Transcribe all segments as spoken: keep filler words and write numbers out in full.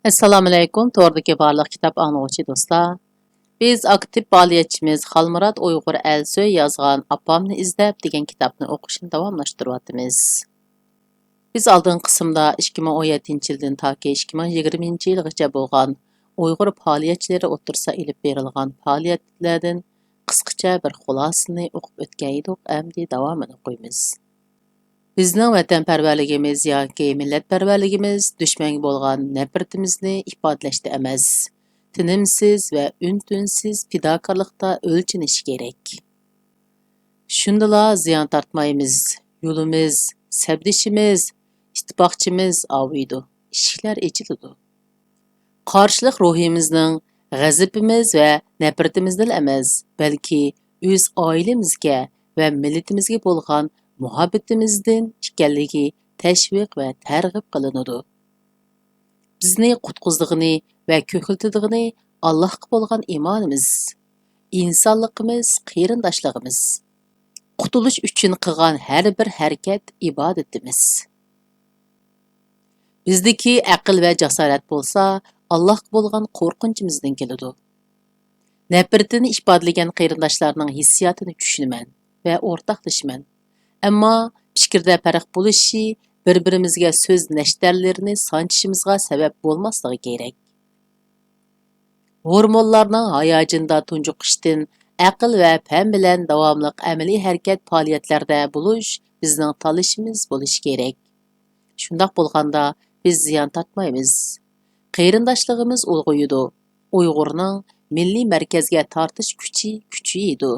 ئەسسالامۇئەلەيكۇم، توردىكى بارلىق كىتاب ئاڭلىغۇچى دوستلار. بىز ئاكتىپ پائالىيەتچىمىز خالمۇرات ئۇيغۇر ئەلسۆي يازغان ئاپامنى ئىزدەپ دېگەن كىتابنى ئوقۇشنى داۋاملاشتۇرۇۋاتىمىز. بىز ئالدىنقى قىسىمدا ئىككى مىڭ ئون يەتتىنچى يىلدىن تاكى ئىككى مىڭ يىگىرمىنچى يىلغىچە بولغان ئۇيغۇر پائالىيەتچىلىرى ئوتتۇرىسىدا ئېلىپ بېرىلغان پائالىيەتلەردىن قىسقىچە بىر خۇلاسىنى ئوقۇپ ئۆتكەن ئىدۇق، ئەمدى داۋامىنى ئوقۇيمىز. بىزنىڭ ۋەتەنپەرۋەرلىكىمىز ياكى مىللەتپەرۋەرلىكىمىز دۈشمەنگە بولغان نەپرىتىمىزنى ئىپادىلەشتە ئەمەس، تىنىمسىز ۋە ئۈن-تىنسىز پىداكارلىقتا ئۆلچىنىشى كېرەك. شۇندىلا زىيان تارتمايمىز، يولىمىز، سەپدىشىمىز، ئىتتىپاقچىمىز ئاۋۇيدۇ، ئىشىكلەر ئېچىلىدۇ. قارشىلىق روھىمىزنىڭ غەزىپىمىز ۋە نەپرىتىمىزدىن ئەمەس، بەلكى ئۆز ئائىلىمىزگە ۋە مىللىتىمىزگە بولغان مۇھەببىتىمىزدىن ئىكەنلىكى تەشۋىق ۋە تەرغىب قىلىنىدۇ. بىزنى قۇتقۇزىدىغىنى ۋە كۆكلىتىدىغىنى ئاللاھقا بولغان ئىمانىمىز، ئىنسانلىقىمىز، قېرىنداشلىقىمىز. قۇتۇلۇش ئۈچۈن قىلغان ھەر بىر ھەرىكەت ئىبادىتىمىز. بىزدىكى ئەقىل ۋە جاسارەت بولسا، ئاللاھقا بولغان قورقۇنچىمىزدىن كېلىدۇ. نەپرىتىنى ئىپادىلىگەن قېرىنداشلارنىڭ ھېسسىياتىنى چۈشىنىمەن ۋە ئورتاقلىشىمەن. ئەمما پىكىردە پەرق بولۇشى بىر-بىرىمىزگە سۆز نەشتەرلىرىنى سانچىشىمىزغا سەۋەب بولماسلىقى كېرەك. ھورمونلارنىڭ ھاياجىنىدا تۇنجۇقۇشتىن ئەقىل ۋە پەم بىلەن داۋاملىق ئەمەلىي ھەرىكەت پائالىيەتلەردە بولۇش بىزنىڭ تاللىشىمىز بولۇشى كېرەك. شۇنداق بولغاندا بىز زىيان تارتمايمىز. قېرىنداشلىقىمىز ئۇلغىيىدۇ. ئۇيغۇرنىڭ مىللىي مەركەزگە تارتىش كۈچى كۈچىيىدۇ.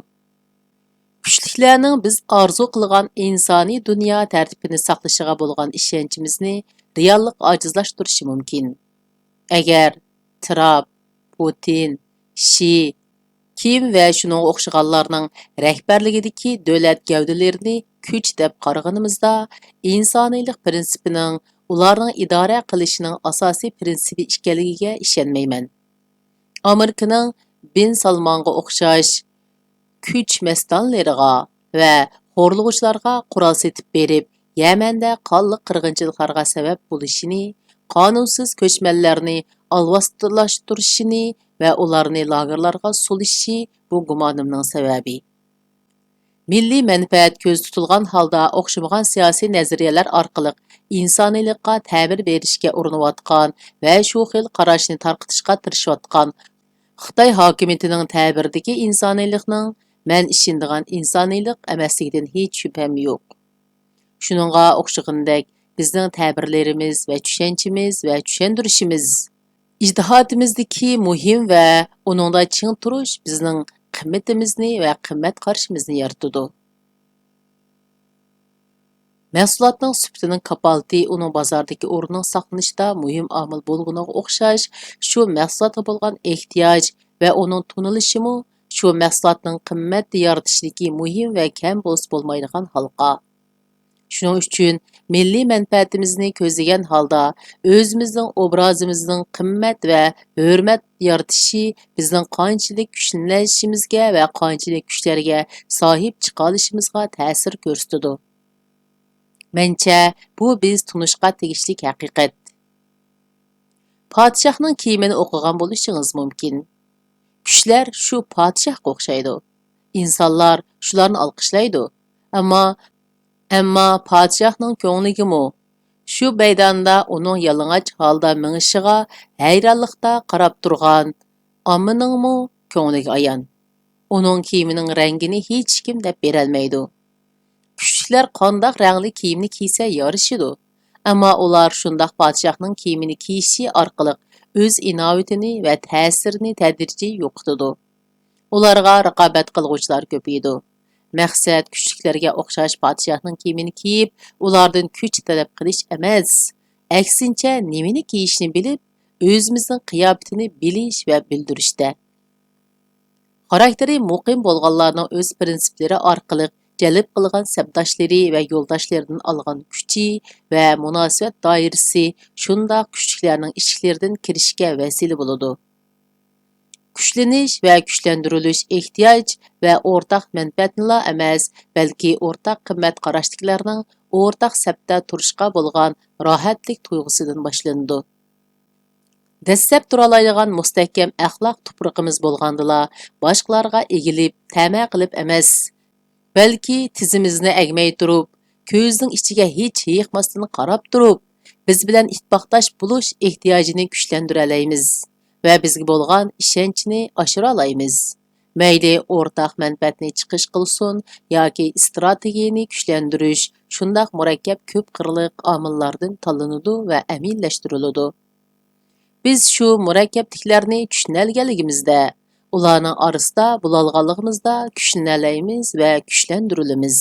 كۈچلۈكلەرنىڭ بىز ئارزۇ قىلغان ئىنسانىي دۇنيا تەرتىپىنى ساقلىشىغا بولغان ئىشەنچىمىزنى رېئاللىق ئاجىزلاشتۇرۇشى مۇمكىن. ئەگەر ترامپ، پۇتىن، شى، كىم ۋە شۇنىڭغا ئوخشىغانلارنىڭ رەھبەرلىكىدىكى دۆلەت گەۋدىلىرىنى كۈچ دەپ قارىغىنىمىزدا، ئىنسانىيلىق پىرىنسىپىنىڭ ئۇلارنىڭ ئىدارە قىلىشىنىڭ ئاساسىي پىرىنسىپى ئىكەنلىكىگە ئىشەنمەيمەن. ئامېرىكىنىڭ بىن سالمانغا ئوخشاش كۈچ مەستانىلىرىغا ۋە خورلىغۇچىلارغا قورال سېتىپ بېرىپ، يەمەندە قانلىق قىرغىنچىلىقلارغا سەۋەب بولۇشىنى، قانۇنسىز كۆچمەنلەرنى ئالۋاستىلاشتۇرۇشىنى ۋە ئۇلارنى لاگېرلارغا سولىشى بۇ گۇمانىمنىڭ سەۋەبى. مىللىي مەنپەئەت كۆزدە تۇتۇلغان ھالدا ئوخشىمىغان سىياسىي نەزەرىيەلەر ئارقىلىق ئىنسانىيلىققا تەبىر بېرىشكە ئۇرۇنۇۋاتقان ۋە شۇ خىل قاراشنى تارقىتىشقا تىرىشىۋاتقان خىتاي ھاكىمىيىتىنىڭ تەبىرىدىكى ئىنسانىيلىقنىڭ مەن ئىشىنىدىغان ئىنسانىيلىق ئەمەسلىكىدىن ھېچ شۈبھەم يوق. شۇنىڭغا ئوخشىغىنىدەك، بىزنىڭ تەبىرلىرىمىز ۋە چۈشەنچىمىز ۋە چۈشەندۈرۈشىمىز، ئىجتىھادىمىزدىكى مۇھىم ۋە ئۇنىڭدا چىڭ تۇرۇش بىزنىڭ قىممىتىمىزنى ۋە قىممەت قارىشىمىزنى يارىتىدۇ. مەھسۇلاتنىڭ سۈپىتىنىڭ كاپالىتى ئۇنىڭ بازاردىكى ئورنىنىڭ ساقلىنىشىدا مۇھىم ئامىل بولغىنىغا ئوخشاش، شۇ مەھسۇلاتقا بولغان ئېھتىياج ۋە ئۇنىڭ تونۇلۇشىمۇ شۇ مەھسۇلاتنىڭ قىممەت يارىتىشىدىكى مۇھىم ۋە كەم بولسا بولمايدىغان ھالقا. شۇنىڭ ئۈچۈن مىللىي مەنپەئەتىمىزنى كۆزلىگەن ھالدا، ئۆزىمىزنىڭ ئوبرازىمىزنىڭ قىممەت ۋە ھۆرمەت يارىتىشى بىزنىڭ قانچىلىك كۈچلىنىشىمىزگە ۋە قانچىلىك كۈچلەرگە ساھىب چىقالىشىمىزغا تەسىر كۆرسىتىدۇ. مەنچە، بۇ بىز تونۇشقا تېگىشلىك ھەقىقەت. پادىشاھنىڭ كىيىمىنى ئوقۇغان بولۇشىڭىز مۇمكىن. كۈچلەر شۇ پادىشاھقا ئوخشايدۇ. ئىنسانلار شۇلارنى ئالقىشلايدۇ. ئەمما، ئەمما پادىشاھنىڭ كۆڭلىگىمۇ، شۇ مەيداندا ئۇنىڭ يالىڭاچ ھالدا مېڭىشىغا ھەيرانلىقتا قاراپ تۇرغان ئاممىنىڭمۇ كۆڭلىگە ئايان. ئۇنىڭ كىيىمىنىڭ رەڭگىنى ھېچكىم دەپ بېرەلمەيدۇ. كۈچلۈكلەر قانداق رەڭلىك كىيىمنى كىيسە يارىشىدۇ. ئەمما ئۇلار شۇنداق پادىشاھنىڭ كىيىمىنى كىيىشى ئارقىلىق ئۆز ئىناۋىتىنى ۋە تەسىرىنى تەدرىجىي يوقىتىدۇ. ئۇلارغا رىقابەت قىلغۇچىلار كۆپىيىدۇ. مەقسەت كۈچلۈكلەرگە ئوخشاش پادىشاھنىڭ كىيىمىنى كىيىپ، ئۇلاردىن كۈچ تەلەپ قىلىش ئەمەس، ئەكسىنچە، نېمىنى كىيىشنى بىلىپ، ئۆزىمىزنىڭ قىياپىتىنى بىلىش ۋە بىلدۈرۈشتە. خاراكتېرى مۇقىم بولغانلارنىڭ ئۆز پىرىنسىپلىرى ئارقىلىق جەلپ قىلغان سەپداشلىرى ۋە يولداشلىرىدىن ئالغان كۈچى ۋە مۇناسىۋەت دائىرىسى شۇنداق كۈچلۈكلەرنىڭ ئىشىكلىرىدىن كىرىشكە ۋەسىلە بولىدۇ. كۈچلىنىش ۋە كۈچلەندۈرۈلۈش ئېھتىياج ۋە ئورتاق مەنپەئەتنىلا ئەمەس، بەلكى ئورتاق قىممەت قاراشتىكىلەرنىڭ ئورتاق سەپتە تۇرۇشقا بولغان راھەتلىك تۇيغۇسىدىن باشلىنىدۇ. دەسسەپ تۇرالايدىغان مۇستەھكەم ئەخلاق تۇپرىقىمىز بولغاندىلا، باشقىلارغا ئېگىلىپ، تەمە قىلىپ ئەمەس، بەلكى تىزىمىزنى ئەگمەي تۇرۇپ، كۆزنىڭ ئىچىگە ھېچ ھېيىقماستىن قاراپ تۇرۇپ، بىز بىلەن ئىتتىپاقداش بولۇش ئېھتىياجىنى كۈچلەندۈرەلەيمىز ۋە بىزگە بولغان ئىشەنچنى ئاشۇرالايمىز. مەيلى ئورتاق مەنپەئەتنى چىقىش قىلسۇن ياكى ئىستراتېگىيەنى كۈچلەندۈرۈش، شۇنداق مۇرەككەپ كۆپ قىرلىق ئامىللاردىن تاللىنىدۇ ۋە ئەمەلىيلەشتۈرۈلىدۇ. بىز شۇ مۇرەككەپلىكلەرنى چۈشىنەلىگەنلىكىمىزدە، ئۇلارنىڭ ئارىسىدا بولالىغانلىقىمىزدا كۈچلىنەلەيمىز ۋە كۈچلەندۈرۈلىمىز.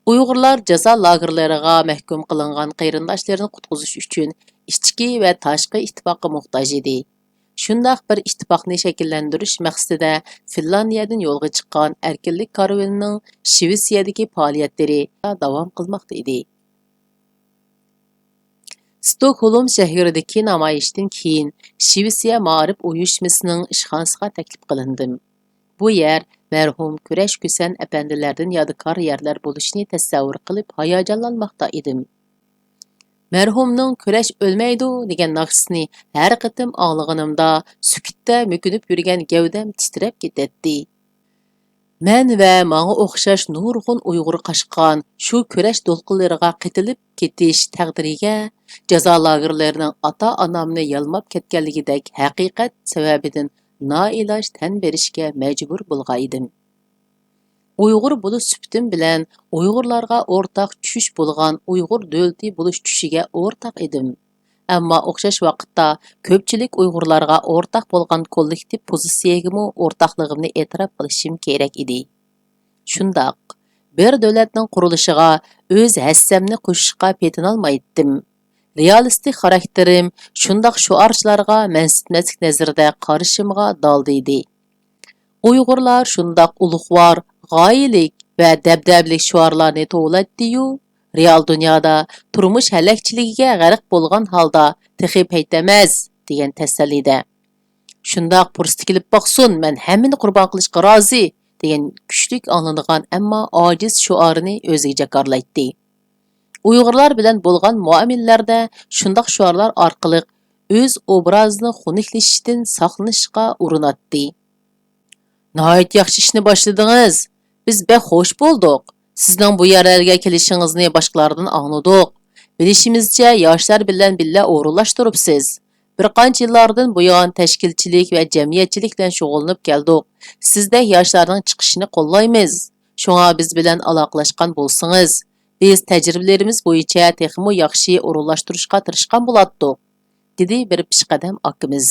ئۇيغۇرلار جازا لاگېرلىرىغا مەھكۇم قىلىنغان قېرىنداشلىرىنى قۇتقۇزۇش ئۈچۈن ئىچكى ۋە تاشقى ئىتتىپاققا موھتاج ئىدى. شۇنداق بىر ئىتتىپاقنى شەكىللەندۈرۈش مەقسىتىدە فىنلاندىيەدىن يولغا چىققان ئەركىنلىك كارۋىنىنىڭ شىۋېتسىيەدىكى پائالىيەتلىرى داۋام قىلماقتا ئىدى. ستوكھولم شەھىرىدىكى نامايىشتىن كېيىن، شىۋېتسىيە مائارىپ ئۇيۇشمىسىنىڭ ئىشخانىسىغا تەكلىپ قىلىندىم. بۇ يەر مەرھۇم كۈرەش كۈسەن ئەپەندىلەردىن يادىكار يەرلەر بولۇشىنى تەسەۋۋۇر قىلىپ ھاياجانلانماقتا ئىدىم. مەرھۇمنىڭ «كۈرەش ئۆلمەيدۇ» دېگەن ناخشىسىنى ھەر قېتىم ئاڭلىغىنىمدا، سۈكۈتتە مۆكۈنۈپ يۈرگەن گەۋدەم تىترەپ كېتەتتى. مەن ۋە ماڭا ئوخشاش نۇرغۇن ئۇيغۇر قاچقان شۇ كۈرەش دولقۇنلىرىغا قېتىلىپ كېتىش تەقدىرىگە، جازا لاگېرلىرىنىڭ ئاتا-ئانامنى يالماپ كەتكەنلىكىدەك ھەقىقەت سەۋەبىدىن نائىلاج تەن بېرىشكە مەجبۇر بولغانىدىم. ئۇيغۇر بولۇش سۈپىتىم بىلەن ئۇيغۇرلارغا ئورتاق چۈش بولغان ئۇيغۇر دۆلىتى بولۇش چۈشىگە ئورتاق ئىدىم. ئەمما ئوخشاش ۋاقىتتا كۆپچىلىك ئۇيغۇرلارغا ئورتاق بولغان كوللېكتىپ پوزىتسىيەگىمۇ ئورتاقلىقىمنى ئېتىراپ قىلىشىم كېرەك ئىدى. شۇنداق، بىر دۆلەتنىڭ قۇرۇلۇشىغا ئۆز ھەسسەمنى قوشۇشقا پېتىنالمايتتىم. رېئالىستىك خاراكتېرىم شۇنداق شوئارچىلارغا مەنسىتمەسلىك نەزىرىدە قارىشىمغا دالدا ئىدى. ئۇيغۇرلار شۇنداق ئۇلۇغۋار، غايىلىك ۋە دەبدەبىلىك شوئارلارنى توۋلايتتىيۇ، رېئال دۇنيادا تۇرمۇش ھەلەكچىلىكىگە غەرق بولغان ھالدا تېخى پەيت ئەمەس دېگەن تەسەللىدە، «شۇنداق پۇرسىتى كېلىپ باقسۇن، مەن ھەممىنى قۇربان قىلىشقا رازى» دېگەن كۈچلۈك ئاڭلىنىدىغان، ئەمما ئاجىز شوئارىنى ئۆزىگە جاكارلايتتى. ئۇيغۇرلار بىلەن بولغان مۇئامىلىلەردە شۇنداق شوئارلار ئارقىلىق ئۆز ئوبرازىنى خۇنۈكلىشىشتىن ساقلىنىشقا ئۇرۇناتتى. «ناھايىتى ياخشى ئىشنى باشلىدىڭىز. بىز بەك خوش بولدۇق. سىزنىڭ بۇ يەرلەرگە كېلىشىڭىزنى باشقىلاردىن ئاڭلىدۇق. بىلىشىمىزچە، ياشلار بىلەن بىللە ئورۇنلاشتۇرۇپسىز. بىر قانچە يىللاردىن بۇيان تەشكىلچىلىك ۋە جەمئىيەتچىلىك بىلەن شۇغۇللىنىپ كەلدۇق. سىزدەك ياشلارنىڭ چىقىشىنى قوللايمىز. شۇڭا بىز بىلەن ئالاقىلەشكەن بولسىڭىز، بىز تەجرىبىلىرىمىز بويىچە تېخىمۇ ياخشى ئورۇنلاشتۇرۇشقا تىرىشقان بولاتتۇق» دېدى بىر پېشقەدەم ئاكىمىز.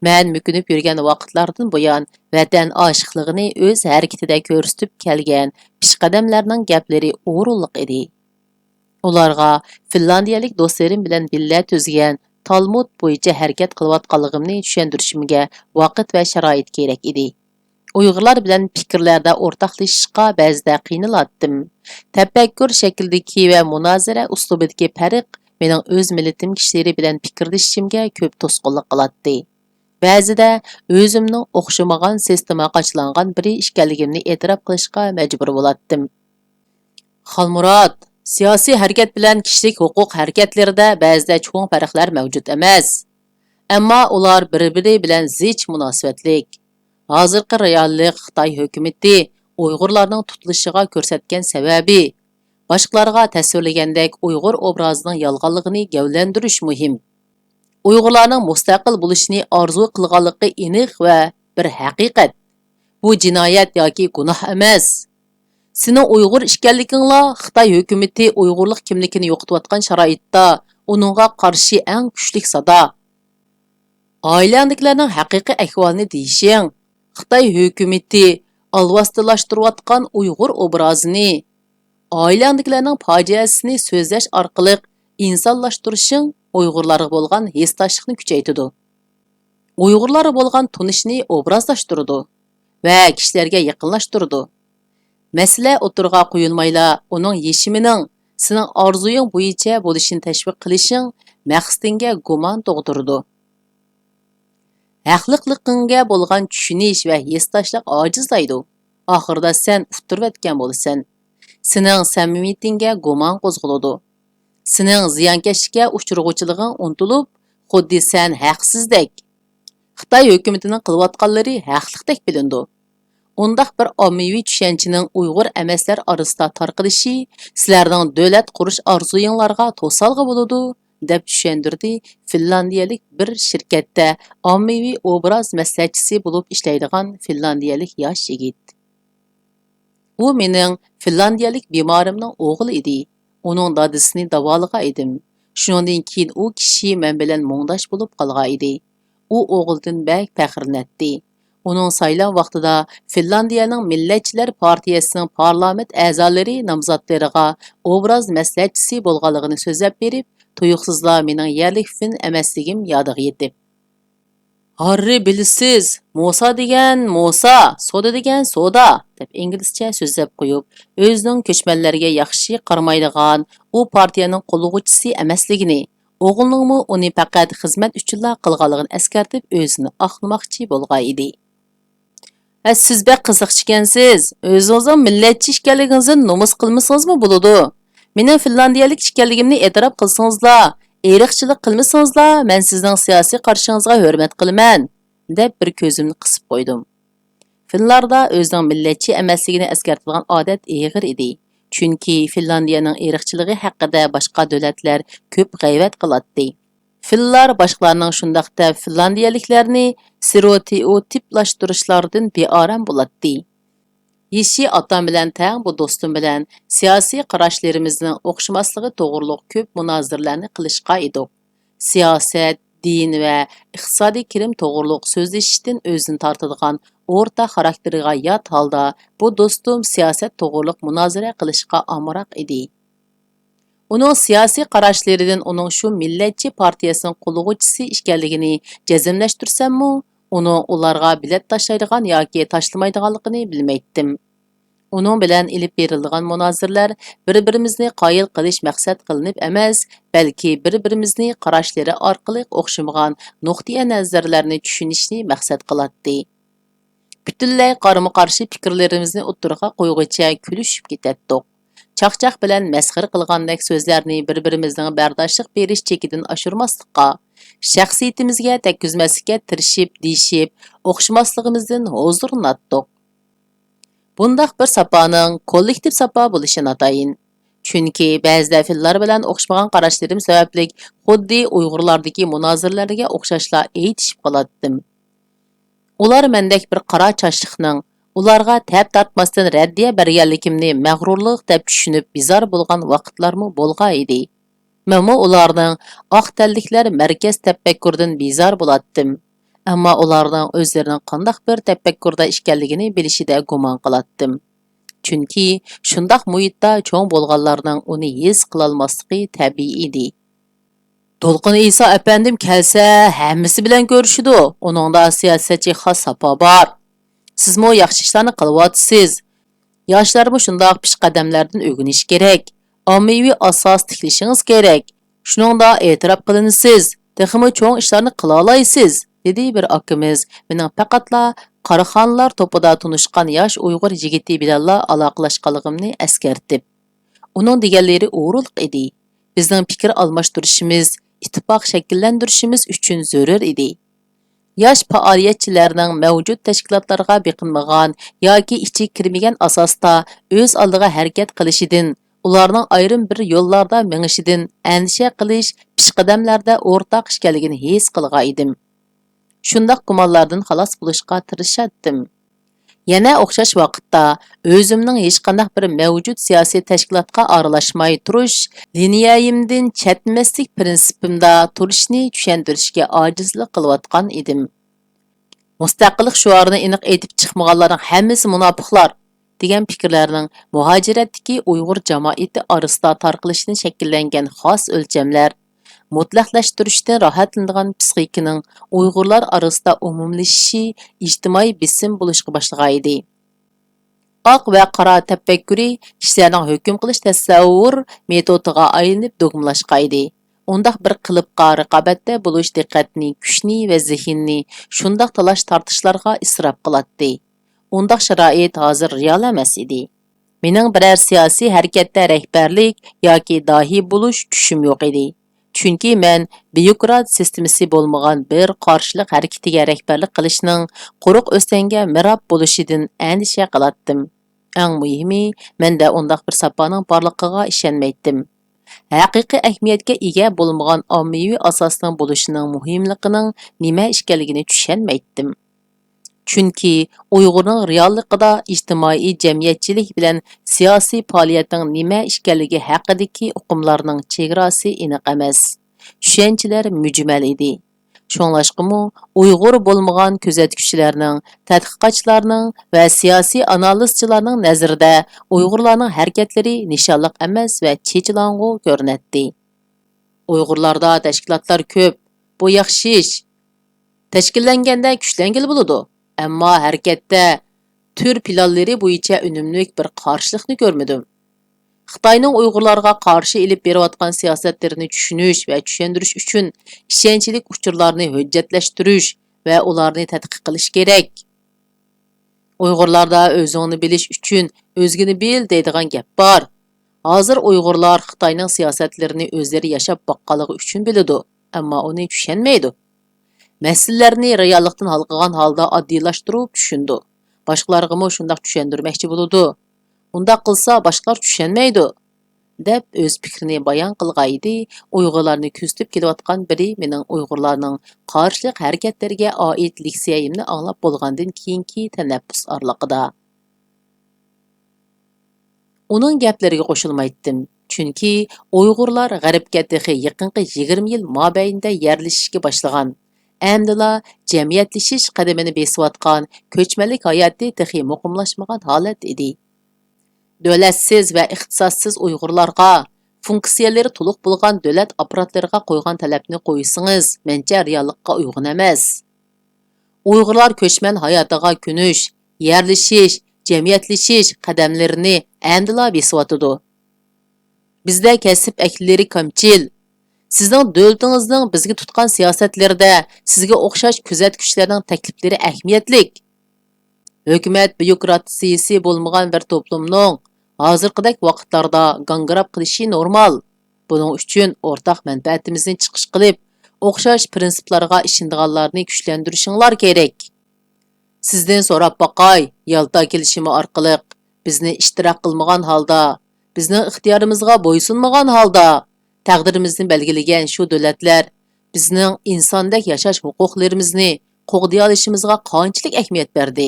مەن مۆكۈنۈپ يۈرگەن ۋاقىتلاردىن بۇيان ۋەتەن ئاشىقلىقىنى ئۆز ھەرىكىتىدە كۆرسىتىپ كەلگەن پېشقەدەملەرنىڭ گەپلىرى ئورۇنلۇق ئىدى. ئۇلارغا فىنلاندىيەلىك دوستلىرىم بىلەن بىللە تۈزگەن تالمۇد بويىچە ھەرىكەت قىلىۋاتقانلىقىمنى چۈشەندۈرۈشۈمگە ۋاقىت ۋە شارائىت كېرەك ئىدى. ئۇيغۇرلار بىلەن پىكىرلەردە ئورتاقلىشىشقا بەزىدە قىينىلاتتىم. تەپەككۇر شەكلىدىكى ۋە مۇنازىرە ئۇسلۇبىدىكى پەرق مېنىڭ ئۆز مىللىتىم كىشىلىرى بىلەن پىكىرلىشىشىمگە كۆپ توسقۇنلۇق قىلاتتى. بەزىدە ئۆزۈمنىڭ ئوخشىمىغان سىستېما قاچىلانغان بىرى ئىكەنلىكىمنى ئېتىراپ قىلىشقا مەجبۇر بولاتتىم. «خالمۇرات، سىياسىي ھەرىكەت بىلەن كىشىلىك ھوقۇق ھەرىكەتلىرىدە بەزىدە چوڭ پەرقلەر مەۋجۇت ئەمەس. ئەمما ئۇلار بىر-بىرى بىلەن زىچ مۇناسىۋەتلىك. ھازىرقى رېئاللىق خىتاي ھۆكۈمىتى ئۇيغۇرلارنىڭ تۇتۇلۇشىغا كۆرسەتكەن سەۋەبى، باشقىلارغا تەسۋىرلىگەندەك ئۇيغۇر ئوبرازىنىڭ يالغانلىقىنى گەۋلەندۈرۈش مۇھىم. ئۇيغۇرلارنىڭ مۇستەقىل بولۇشىنى ئارزۇ قىلغانلىقى ئېنىق ۋە بىر ھەقىقەت. بۇ جىنايەت ياكى گۇناھ ئەمەس. سېنىڭ ئۇيغۇر ئىكەنلىكىڭلا خىتاي ھۆكۈمىتى ئۇيغۇرلۇق كىملىكىنى يوقىتىۋاتقان شارائىتتا ئۇنىڭغا قارشى ئەڭ كۈچلۈك سادا. ئائىلەڭدىكىلەرنىڭ ھەقىقىي ئەھۋالىنى دېيىشىڭ، خىتاي ھۆكۈمىتى ئالۋاستىلاشتۇرۇۋاتقان ئۇيغۇر ئوبرازىنى، ئائىلەڭدىكىلەرنىڭ پاجىئەسىنى سۆزلەش ئارقىلىق ئىنسانلاشتۇرۇشىڭ ئۇيغۇرلارغا بولغان ھېسداشلىقنى كۈچەيتىدۇ. ئۇيغۇرلارغا بولغان تونۇشنى ئوبرازلاشتۇرىدۇ ۋە كىشىلەرگە يېقىنلاشتۇرىدۇ. مەسىلە ئوتتۇرىغا قويۇلمايلا، ئۇنىڭ يېشىمىنىڭ سېنىڭ ئارزۇيۇڭ بويىچە بولۇشىنى تەشۋىق قىلىشىڭ مەقسىتىڭگە گۇمان تۇغدۇرىدۇ. ھەقلىقلىقىڭگە بولغان چۈشىنىش ۋە ھېسداشلىق ئاجىزلايدۇ. ئاخىرىدا سەن ئۇتتۇرۇۋەتكەن بولىسەن. سېنىڭ سەمىمىيىتىڭگە گۇمان قوزغىلىدۇ. سېنىڭ زىيانكەشلىككە ئۇچرىغۇچىلىقىڭ ئۇنتۇلۇپ، خۇددى سەن ھەقسىزدەك. خىتاي ھۆكۈمىتىنىڭ قىلىۋاتقانلىرى ھەقلىقتەك بىلىنىدۇ. ئۇنداق بىر ئاممىۋى چۈشەنچىنىڭ ئۇيغۇر ئەمەسلەر ئارىسىدا تارقىلىشى سىلەرنىڭ دۆلەت قۇرۇش ئارزۇيۇڭلارغا توسالغۇ بولىدۇ، دەپ چۈشەندۈردى فىنلاندىيەلىك بىر شىركەتتە ئاممىۋى ئوبراز مەسلىھەتچىسى بولۇپ ئىشلەيدىغان فىنلاندىيەلىك ياش يىگىت. ئۇ مېنىڭ فىنلاندىيەلىك بىمارىمنىڭ ئوغلى ئىدى. ئۇنىڭ دادىسىنى داۋالىغان ئىدىم. شۇنىڭدىن كېيىن ئۇ كىشى مەن بىلەن مۇڭداش بولۇپ قالغان ئىدى. ئۇ ئوغلىدىن بەك پەخىرلىنەتتى. ئۇنىڭ سايلام ۋاقتىدا فىنلاندىيەنىڭ مىللەتچىلەر پارتىيەسىنىڭ پارلامېنت ئەزالىرى نامزاتلىرىغا ئوبراز مەسلىھەتچىسى بولغانلىقىنى سۆزلەپ بېرىپ، تۇيۇقسىزلا مېنىڭ يەرلىك فىن ئەمەسلىكىم يادىغا يېتىپ، ھاررى بىلسىز، موسا دېگەن موسا، سودا دېگەن سودا، دەپ ئىنگلىزچە سۆزلەپ قويۇپ، ئۆزىنىڭ كۆچمەنلەرگە ياخشى قارىمايدىغان ئۇ پارتىيەنىڭ قوللىغۇچىسى ئەمەسلىكىنى، ئوغلىنىڭمۇ ئۇنى پەقەت خىزمەت ئۈچۈنلا قىلغانلىقىنى ئەسكەرتىپ، ئۆزىنى ئاقلىماقچى بولغان ئىدى. ھە، سىز بەك قىزىقچى ئىكەنسىز. ئۆزىڭىزنىڭ مىللەتچى ئىكەنلىكىڭىزدىن نومۇس قىلمىسىڭىزمۇ بولىدۇ. مېنىڭ فىنلاندىيەلىك ئىكەنلىكىمنى ئېتىراپ قىلسىڭىزلا، ئىرقچىلىق قىلمىسىڭىزلا، مەن سىزنىڭ سىياسىي قارىشىڭىزغا ھۆرمەت قىلىمەن، دەپ بىر كۆزۈمنى قىسىپ قويدۇم. فىنلاردا ئۆزىنىڭ مىللەتچى ئەمەسلىكىنى ئەسكەرتىدىغان ئادەت ئېغىر ئىدى. چۈنكى فىنلاندىيەنىڭ ئىرقچىلىقى ھەققىدە باشقا دۆلەتلەر كۆپ غەيۋەت قىلاتتى. فىنلار باشقىلارنىڭ شۇنداق دەپ فىنلاندىيەلىكلەرنى ستېرېئوتىپلاشتۇرۇشلاردىن بىئارام بولاتتى. يېشى ئاتام بىلەن تەڭ بۇ دوستۇم بىلەن سىياسىي قاراشلىرىمىزنىڭ ئوخشىماسلىقى توغرۇلۇق كۆپ مۇنازىرىلەرنى قىلىشقان ئىدۇق. سىياسەت، دىن ۋە ئىقتىسادىي كىرىم توغرۇلۇق سۆزلىشىشتىن ئۆزىنى تارتىدىغان ئورتاق خاراكتېرىغا يات ھالدا بۇ دوستۇم سىياسەت توغرۇلۇق مۇنازىرە قىلىشقا ئامراق ئىدى. ئۇنىڭ سىياسىي قاراشلىرىدىن ئۇنىڭ شۇ مىللەتچى پارتىيەسىنىڭ قوللىغۇچىسى ئىكەنلىكىنى جەزملەشتۈرسەممۇ، ئۇنىڭ ئۇلارغا بېلەت تاشلايدىغان ياكى تاشلىمايدىغانلىقىنى بىلمەيتتىم. ئۇنىڭ بىلەن ئېلىپ بېرىلىدىغان مۇنازىرىلەر بىر-بىرىمىزنى قايىل قىلىش مەقسەت قىلىنىپ ئەمەس، بەلكى بىر-بىرىمىزنى قاراشلىرى ئارقىلىق ئوخشىمىغان نۇقتىئىنەزەرلەرنى چۈشىنىشنى مەقسەت قىلاتتى. پۈتۈنلەي قارىمۇ-قارشى پىكىرلىرىمىزنى ئوتتۇرىغا قويغۇچە كۈلۈشۈپ كېتەتتۇق. چاقچاق بىلەن مەسخىرە قىلغاندەك سۆزلەرنى بىر-بىرىمىزنىڭ بەرداشلىق بېرىش چېكىدىن ئاشۇرماسلىققا، شەخسىيىتىمىزگە تەگكۈزمەسلىككە تىرىشىپ، دېيىشىپ، ئوخشىماسلىقىمىزدىن ھۇزۇرلىناتتۇق. بۇنداق بىر ساپانىڭ كوللېكتىپ ساپا بولۇشى ناتايىن. چۈنكى بەزىدە فىنلار بىلەن ئوخشىمىغان قاراشلىرىم سەۋەبلىك خۇددى ئۇيغۇرلاردىكى مۇنازىرىلەرگە ئوخشاشلا ئېيتىشىپ قالاتتىم. ئۇلار مەندەك بىر قارا چاچلىقنىڭ ئۇلارغا تەپ تارتماستىن رەددىيە بەرگەنلىكىمنى مەغرۇرلۇق دەپ چۈشىنىپ بىزار بولغان ۋاقىتلارمۇ بولغان ئىدى. مەنمۇ ئۇلارنىڭ ئاق تەنلىكلەر مەركەز تەپەككۇرىدىن بىزار بولاتتىم. ئەمما ئۇلارنىڭ ئۆزلىرىنىڭ قانداق بىر تەپەككۇردا ئىكەنلىكىنى بىلىشىدە گۇمان قىلاتتىم. چۈنكى شۇنداق مۇھىتتا چوڭ بولغانلارنىڭ ئۇنى ھېس قىلالماسلىقى تەبىئىي ئىدى. دولقۇن ئىسا ئەپەندىم كەلسە، ھەممىسى بىلەن كۆرۈشىدۇ. ئۇنىڭدا سىياسەتچى خاس ساپا بار. سىزمۇ ياخشى ئىشلارنى قىلىۋاتىسىز. ياشلارمۇ شۇنداق پېشقەدەملەردىن ئۆگىنىشى كېرەك. ئاممىۋى ئاساس تىكلىشىڭىز كېرەك. شۇنىڭدا ئېتىراپ قىلىنىسىز. تېخىمۇ چوڭ ئىشلارنى قىلالايسىز، دېدى بىر ئاكىمىز مېنىڭ پەقەتلا قاراخانىيلار توپىدا تونۇشقان ياش ئۇيغۇر يىگىتى بىلەنلا ئالاقىلەشكەنلىكىمنى ئەسكەرتىپ. ئۇنىڭ دېگەنلىرى ئوغرىلىق ئىدى. بىزنىڭ پىكىر ئالماشتۇرۇشىمىز، ئىتتىپاق شەكىللەندۈرۈشىمىز ئۈچۈن زۆرۈر ئىدى. ياش پائالىيەتچىلەرنىڭ مەۋجۇت تەشكىلاتلارغا بېقىنمىغان ياكى ئىچىگە كىرمىگەن ئاساستا ئۆز ئالدىغا ھەرىكەت قىلىشىدىن، ئۇلارنىڭ ئايرىم بىر يوللاردا مېڭىشىدىن ئەندىشە قىلىش پېشقەدەملەردە ئورتاق ئىكەنلىكىنى ھېس قىلغان ئىدىم. شۇنداق گۇمانلاردىن خالاس بولۇشقا تىرىشاتتىم. يەنە ئوخشاش ۋاقىتتا، ئۆزۈمنىڭ ھېچقانداق بىر مەۋجۇت سىياسىي تەشكىلاتقا ئارىلاشماي تۇرۇش، لىنىيەيىمدىن چەتنىمەسلىك پىرىنسىپىمدا تۇرۇشنى چۈشەندۈرۈشكە ئاجىزلىق قىلىۋاتقان ئىدىم. مۇستەقىللىق شوئارىنى ئېنىق ئېيتىپ چىقمىغانلارنىڭ ھەممىسى مۇناپىقلار، دېگەن پىكىرلەرنىڭ مۇھاجىرەتتىكى ئۇيغۇر جامائىتى ئارىسىدا تارقىلىشىدىن شەكىللەنگەن خاس ئۆلچەملەر، مۇتلەقلەشتۈرۈشتىن راھەتلىنىدىغان پىسخىكىنىڭ ئۇيغۇرلار ئارىسىدا ئومۇملىشىشى ئىجتىمائىي بېسىم بولۇشقا باشلىغانىدى. ئاق ۋە قارا تەپەككۇرى كىشىلەرنىڭ ھۆكۈم قىلىش تەسەۋۋۇر مېتودىغا ئايلىنىپ دوگمىلاشقانىدى. ئۇنداق بىر قېلىپقا رىقابەتتە بولۇش دىققەتنى، كۈچنى ۋە زېھىننى شۇنداق تالاش-تارتىشلارغا ئىسراپ قىلاتتى. ئۇنداق شارائىت ھازىر رېئال ئەمەس ئىدى. مېنىڭ بىرەر سىياسىي ھەرىكەتتە رەھبەرلىك ياكى داھىي بولۇش چۈشۈم يوق ئىدى. چۈنكى مەن بيۇروكرات سىستېمىسى بولمىغان بىر قارشىلىق ھەرىكىتىگە رەھبەرلىك قىلىشنىڭ قۇرۇق ئۆستەڭگە مىراب بولۇشىدىن ئەندىشە قىلاتتىم. ئەڭ مۇھىمى، مەندە ئۇنداق بىر ساپانىڭ بارلىقىغا ئىشەنمەيتتىم. ھەقىقىي ئەھمىيەتكە ئىگە بولمىغان ئاممىۋى ئاساسنىڭ بولۇشىنىڭ مۇھىملىقىنىڭ نېمە ئىكەنلىكىنى چۈشەنمەيتتىم. چۈنكى ئۇيغۇرنىڭ رېئاللىقىدا ئىجتىمائىي جەمئىيەتچىلىك بىلەن سىياسىي پائالىيەتنىڭ نېمە ئىكەنلىكى ھەققىدىكى ئۇقۇملارنىڭ چېگراسى ئېنىق ئەمەس. چۈشەنچىلەر مۈجمەل ئىدى. شۇڭلاشقىمۇ ئۇيغۇر بولمىغان كۆزەتكۈچىلەرنىڭ، تەتقىقاتچىلارنىڭ ۋە سىياسىي ئانالىزچىلارنىڭ نەزىرىدە ئۇيغۇرلارنىڭ ھەرىكەتلىرى نىشانلىق ئەمەس ۋە چېچىلاڭغۇ كۆرۈنەتتى. ئۇيغۇرلاردا تەشكىلاتلار كۆپ، بۇ ياخشى ئىش. تەشكىللەنگەندە كۈچلەنگىلى بولىدۇ، ئەمما ھەرىكەتتە تۈر پىلانلىرى بويىچە ئۈنۈملۈك بىر قارشىلىقنى كۆرمىدىم. خىتاينىڭ ئۇيغۇرلارغا قارشى ئېلىپ بېرىۋاتقان سىياسەتلىرىنى چۈشىنىش ۋە چۈشەندۈرۈش ئۈچۈن ئىشەنچلىك ئۇچۇرلارنى ھۆججەتلەشتۈرۈش ۋە ئۇلارنى تەتقىق قىلىش كېرەك. ئۇيغۇرلاردا ئۆزۈڭنى بىلىش ئۈچۈن ئۆزگىنى بىل دەيدىغان گەپ بار. ھازىر ئۇيغۇرلار خىتاينىڭ سىياسەتلىرىنى ئۆزلىرى ياشاپ باققانلىقى ئۈچۈن بىلىدۇ، ئەمما ئۇنى چۈشەنمەيدۇ. مەسىلىلەرنى رېئاللىقتىن ھالقىغان ھالدا ئاددىيلاشتۇرۇپ چۈشىنىدۇ. باشقىلارغىمۇ شۇنداق چۈشەندۈرمەكچى بولىدۇ. ئۇنداق قىلسا باشقىلار چۈشەنمەيدۇ، دەپ ئۆز پىكرىنى بايان قىلغانىدى. ئۇيغۇرلارنى كۆزىتىپ كېلىۋاتقان بىرى مېنىڭ ئۇيغۇرلارنىڭ قارشىلىق ھەرىكەتلىرىگە ئائىت لېكسىيەمنى ئاڭلاپ بولغاندىن كېيىنكى تەنەپپۇس ئارىلىقىدا. ئۇنىڭ گەپلىرىگە قوشۇلمايتتىم، چۈنكى ئۇيغۇرلار غەربكە تېخى يېقىنقى يىگىرمە يىل مابەينىدە يەرلىشىشكە باشلىغان، ئەمدىلا جەمئىيەتلىشىش قەدىمىنى بېسىۋاتقان كۆچمەنلىك ھاياتى تېخى مۇقىملاشمىغان ھالەتتە ئىدى. دۆلەتسىز ۋە ئىختىساسسىز ئۇيغۇرلارغا، فۇنكسىيەلىرى تولۇق بولغان دۆلەت ئاپپاراتلىرىغا قويغان تەلەپنى قويسىڭىز، مەنچە رېئاللىققا ئۇيغۇن ئەمەس. ئۇيغۇرلار كۆچمەن ھاياتىغا كۆنۈش، يەرلىشىش، جەمئىيەتلىشىش قەدەملىرىنى ئەمدىلا بېسىۋاتىدۇ. بىزدە كەسىپ ئەھلىلىرى كەمچىل. سىزنىڭ دۆلىتىڭىزنىڭ بىزگە تۇتقان سىياسەتلىرىدە سىزگە ئوخشاش كۆزەتكۈچىلەرنىڭ تەكلىپلىرى ئەھمىيەتلىك. ھۆكۈمەت بيۇروكراتىيىسى بولمىغان بىر توپلۇمنىڭ ھازىرقىدەك ۋاقىتلاردا گاڭگىراپ قېلىشى نورمال. بۇنىڭ ئۈچۈن ئورتاق مەنپەئەتىمىزنى چىقىش قىلىپ، ئوخشاش پىرىنسىپلارغا ئىشىنىدىغانلارنى كۈچلەندۈرۈشۈڭلار كېرەك. سىزدىن سوراپ باقاي، يالتا كېلىشىمى ئارقىلىق بىزنى ئىشتىراك قىلمىغان ھالدا، بىزنىڭ ئىختىيارىمىزغا بويسۇنمىغان ھالدا، تەقدىرىمىزنى بەلگىلىگەن شۇ دۆلەتلەر بىزنىڭ ئىنساندەك ياشاش ھوقۇقلىرىمىزنى قوغدىيالىشىمىزغا قانچىلىك ئەھمىيەت بەردى؟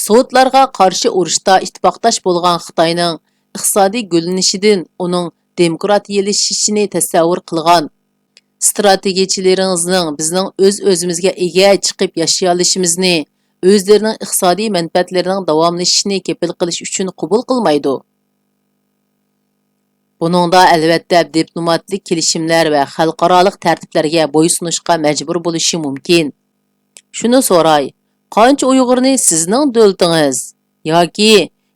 سوۋېتلارغا قارشى ئۇرۇشتا ئىتتىپاقداش بولغان خىتاينىڭ ئىقتىسادىي گۈللىنىشىدىن ئۇنىڭ دېموكراتىيەلىشىشىنى تەسەۋۋۇر قىلغان ستراتېگىيەچىلىرىڭىزنىڭ بىزنىڭ ئۆز-ئۆزىمىزگە ئىگە چىقىپ ياشىيالىشىمىزنى، ئۆزلىرىنىڭ ئىقتىسادىي مەنپەئەتلىرىنىڭ داۋاملىشىشىنى كېپىل قىلىش ئۈچۈن قوبۇل قىلمايدۇ. بۇنىڭدا، ئەلۋەتتە، دىپلوماتىك كېلىشىملەر ۋە خەلقئارالىق تەرتىپلەرگە بويسۇنۇشقا مەجبۇر بولۇشى مۇمكىن. شۇنى سوراي، قانچە ئۇيغۇرنى سىزنىڭ دۆلىتىڭىز ياكى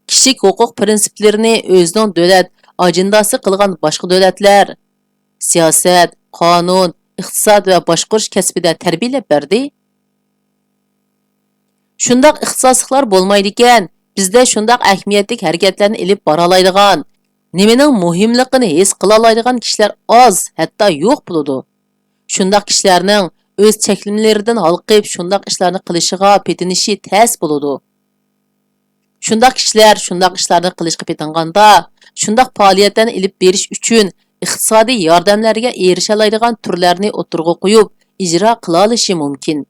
كىشىلىك ھوقۇق پىرىنسىپلىرىنى ئۆزىنىڭ دۆلەت ئاجېنداسى قىلغان باشقا دۆلەتلەر سىياسەت، قانۇن، ئىقتىساد ۋە باشقۇرۇش كەسپىدە تەربىيەلەپ بەردى؟ شۇنداق ئىختىساسلىقلار بولمايدىكەن، بىزدە شۇنداق ئەھمىيەتلىك ھەرىكەتلەرنى ئېلىپ بارالايدىغان، نېمىنىڭ مۇھىملىقىنى ھېس قىلالايدىغان كىشىلەر ئاز، ھەتتا يوق بولىدۇ. شۇنداق كىشىلەرنىڭ ئۆز چەكلىمىلىرىدىن ھالقىپ شۇنداق ئىشلارنى قىلىشىغا پېتىنىشى تەس بولىدۇ. شۇنداق كىشىلەر شۇنداق ئىشلارنى قىلىشقا پېتىنغاندا، شۇنداق پائالىيەتلەرنى ئېلىپ بېرىش ئۈچۈن ئىقتىسادىي ياردەملەرگە ئېرىشەلەيدىغان تۈرلەرنى ئوتتۇرىغا قويۇپ، ئىجرا قىلالىشى مۇمكىن.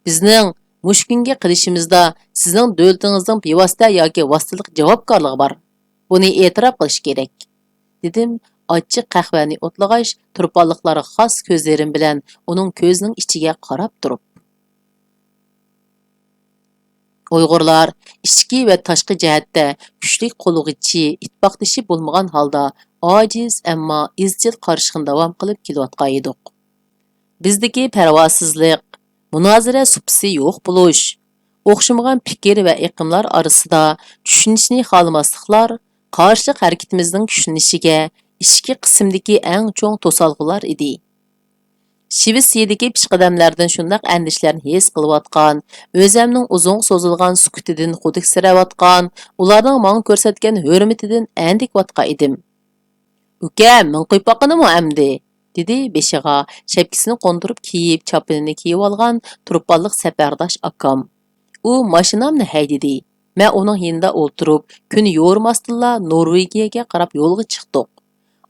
بىزنىڭ مۇشۇ كۈنگە قېلىشىمىزدا سىزنىڭ دۆلىتىڭىزنىڭ بىۋاسىتە ياكى ۋاسىتىلىك جاۋابكارلىقى بار. بۇنى ئېتىراپ قىلىش كېرەك، دېدىم ئاچچىق قەھۋەنى ئوتلىغاچ، تۇرپانلىقلارغا خاس كۆزلىرىم بىلەن ئۇنىڭ كۆزىنىڭ ئىچىگە قاراپ تۇرۇپ. ئۇيغۇرلار ئىچكى ۋە تاشقى جەھەتتە كۈچلۈك قوللىغۇچى، ئىتتىپاقدىشى بولمىغان ھالدا ئاجىز، ئەمما ئىزچىل قارشىلىقنى داۋام قىلىپ كېلىۋاتقان ئىدۇق. بىزدىكى پەرۋاسىزلىق، مۇنازىرە سۇپىسى يوق بولۇش، ئوخشىمىغان پىكىر ۋە ئېقىملار ئارىسىدا چۈشىنىشنى خالىماسلىقلار قارشىلىق ھەرىكىتىمىزنىڭ كۈچلىنىشىگە ئىچكى قىسىمدىكى ئەڭ چوڭ توسالغۇلار ئىدى. شىۋېتسىيەدىكى پېشقەدەملەردىن شۇنداق ئەندىشىلەرنى ھېس قىلىۋاتقان، ئۆزەمنىڭ ئۇزۇنغا سوزۇلغان سۈكۈتىدىن خۇدۈكسىرەۋاتقان، ئۇلارنىڭ ماڭا كۆرسەتكەن ھۆرمىتىدىن ئەندىكىۋاتقان ئىدىم. «ئۇكام، مېڭىپ قويۇپ باققىنىمۇ ئەمدى؟» دېدى بېشىغا شەپكىسىنى قوندۇرۇپ كىيىپ، چاپىنىنى كىيىۋالغان تۇرپانلىق سەپەرداش ئاكام. ئۇ ماشىنامنى ھەيدىدى. مەن ئۇنىڭ يېنىدا ئولتۇرۇپ، كۈن يورۇماستىنلا نورۋېگىيەگە قاراپ يولغا چىقتۇق.